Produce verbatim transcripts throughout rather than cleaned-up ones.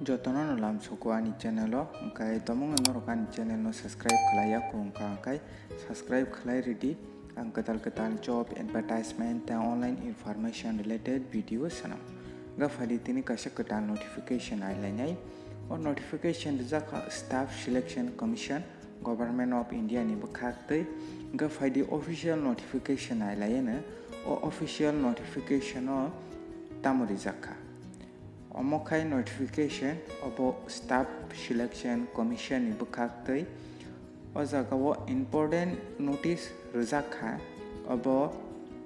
Jotono no lamsoko ani channel o, hwnkhe tomungno norok ani channel no subscribe khlai ya kho wngkha, hwnkhe subscribe khlai ridi. Ang kwtal kwtal job advertisement tei online information related video swnam. Ga phaidi tini kaisa kwtal notification ai lainai. O notification rijak kha Staff Selection Commission, Government of India ni bwkhak twi. Ga phaidi official notification ai laiano. O official notification o tamo rijak kha? Omo khai notification obo Staff Selection Commission ni bwkhak twi. O jaga o important notice rijak kha obo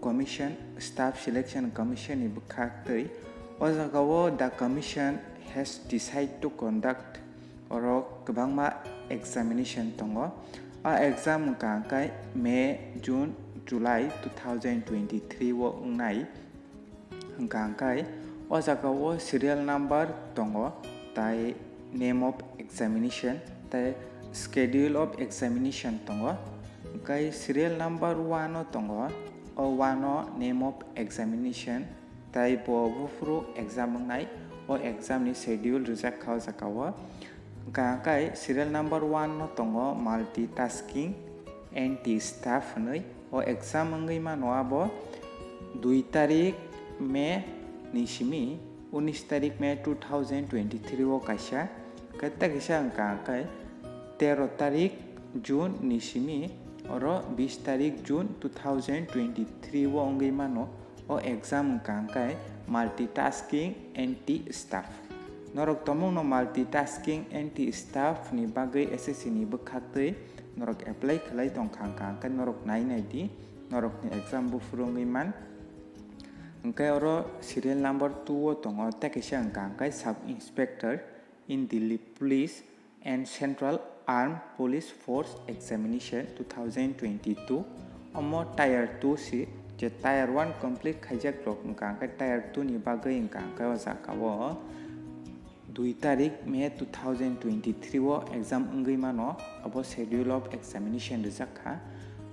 Commission, Staff Selection Commission ni bwkhak twi. O jaga o the commission has decided to conduct, oro kwbangma examination tongo. A exam wngkha khe May, June, July two thousand twenty-three o wngnai. Hwnkha hwnkhe o jaga o serial number tongo, tai name of examination, tai schedule of examination tongo. Hwnkhe serial number one o tongo, o one o name of examination, tai bo buphuru exam wngnai, o exam ni schedule rijak kha o jaga o. Hwnkha hwnkhe serial number one o tongo multitasking N T staff hwnwi. O exam wngwi mano abo dui tarik May ni simi unis tarik May two thousand twenty-three o kaisa, khe tei kaisa wngkha khe tero tarik June ni simi oro bis tarik June two thousand twenty-three o wngwi mano. O exam wngkha khe multitasking N T staff. Norok tomungno multitasking N T staff ni bagwi S S C ni bwkhak twi norok apply khlai tongkha, hwnkha hwnkhe norok nai nai di, norokni exam buphuru wngwi man. Hwnkhe oro serial number two o tongo, tei kaisa hwnkha hwnkhe Sub Inspector in Delhi Police and Central Armed Police Force Examination two thousand twenty-two. Omo tier two si, je tier one complete khaijak rok hwnkha hwnkhe tier two ni bagwi hwnkha hwnkhe o jaga o dui tarik May two thousand twenty-three o exam wngwi mano, abo schedule of examination rijak kha.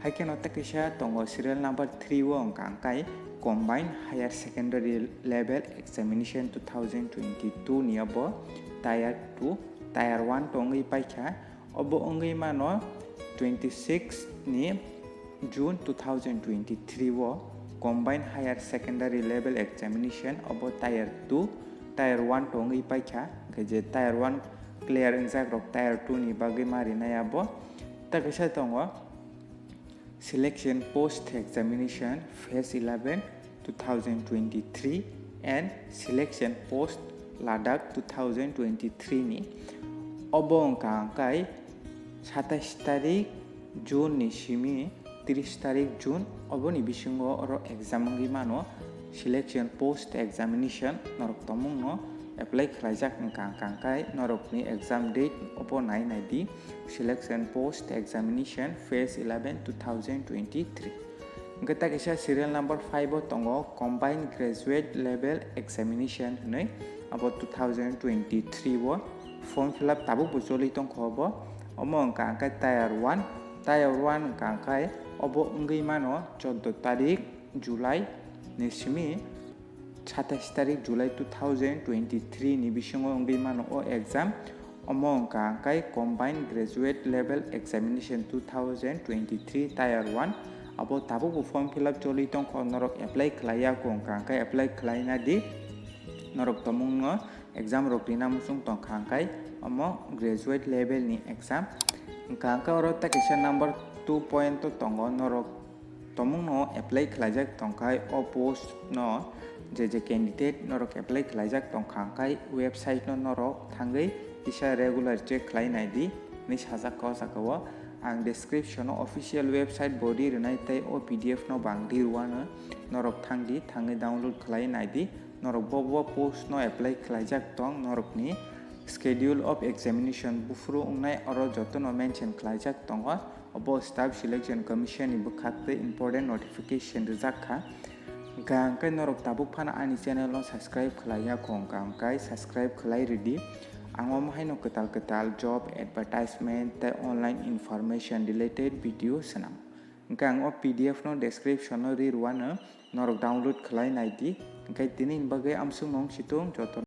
Hai kheno tei kaisa tongo serial number three o wngkha hwnkhe Combined Higher Secondary Level Examination two thousand twenty-two ni abo tier two, tier one tongwi paikha. Obo wngwi mano twenty-six ni June two thousand twenty-three o Combined Higher Secondary Level Examination obo tier two, tier one tongwi paikha, hwnkhe je tier one clear wngjak rok tier two ni bagwi ma rinai abo. Tei kaisa tongo Selection Post Examination Phase eleven two thousand twenty-three and Selection Post Ladakh two thousand twenty-three ni. Obo wngkha hwnkhe satais tarik June ni simi tris tarik June, oboni bisingo oro exam wngwi mano. Selection Post Examination norok tomungno apply khlaijak wngkha hwnkha hwnkhe norokni exam date obo nai nai di. Selection Post Examination Phase eleven two thousand twenty-three. Hwnkhe tei kaisa serial number five o tongo Combined Graduate Level Examination hwnwi, abo two thousand twenty-three o form fill up tabuk bo choli tongkha obo. Omo wngkha hwnkhe tier one, tier one wngkha hwnkhe obo wngwi mano chordo tarik July ni simi satais tarik July two thousand twenty-three ni bisingo wngwi mano o exam. Omo wngkha hwnkhe Combined Graduate Level Examination two thousand twenty-three Tier one. Abo tabukbo form fill up choli tongkha, norok apply khlai ya kho wngkha hwnkhe apply khlai na di. Norok tomungno exam rok rina muchung tongkha hwnkhe omo graduate level ni exam. Wngkha hwnkhe oro tei kaisa number two point o tongo, norok tomungno apply khlaijak tongkhai o post no je je candidate norok apply khlaijak tongkha hwnkhe website no norok thangwi kisa regular check khlai nai di hinwi sajak kha o jaga o. Ang description o official website bo ri rwnai tei o P D F no bo ang ri rwano, norok thang di, thangwi download khlai nai di. Norok bo bo post no apply khlaijak tong, norokni schedule of examination buphuru wngnai, oro jotono mention khlaijak tongo. Obo Staff Selection Commission ni bwkhak tei important notification rijak kha. Hwnkha hwnkhe norok tabuk phano ani channel no subscribe khlai ya kho, hwnkha hwnkhe subscribe khlai ridi. Ang omo haino kwtal kwtal job advertisement tei online information related video swnam. Hwnkhe ang o P D F no description no ri rwano, norok download khlai nai di. Hwnkhe tini ni bagwi amswk nung situng joto